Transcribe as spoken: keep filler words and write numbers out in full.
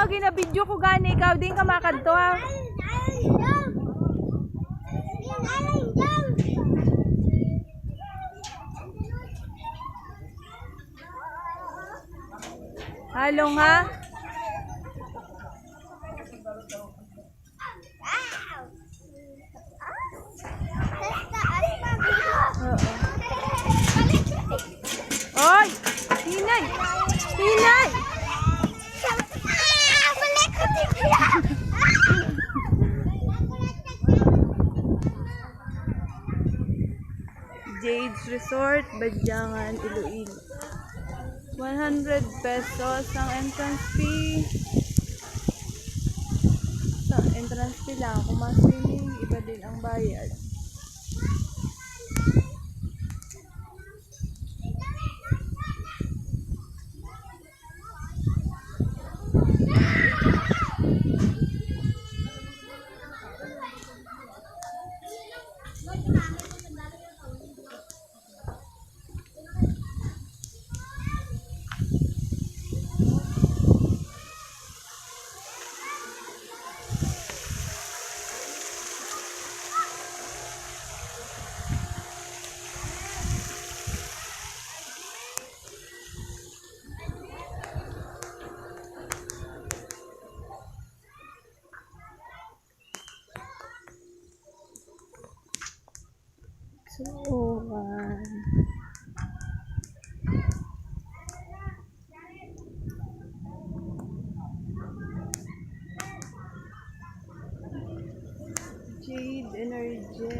Ginabidyo ko gani, ikaw din ka makadto, ha? Halong, ha? Oo. Oy! Hinay! Hinay! Jade's Resort, Badyangan, Iloilo. One hundred pesos ang entrance fee. Sa entrance fee lang, kung ma-swimming, iba din ang bayad. Suoran. Jade Energy.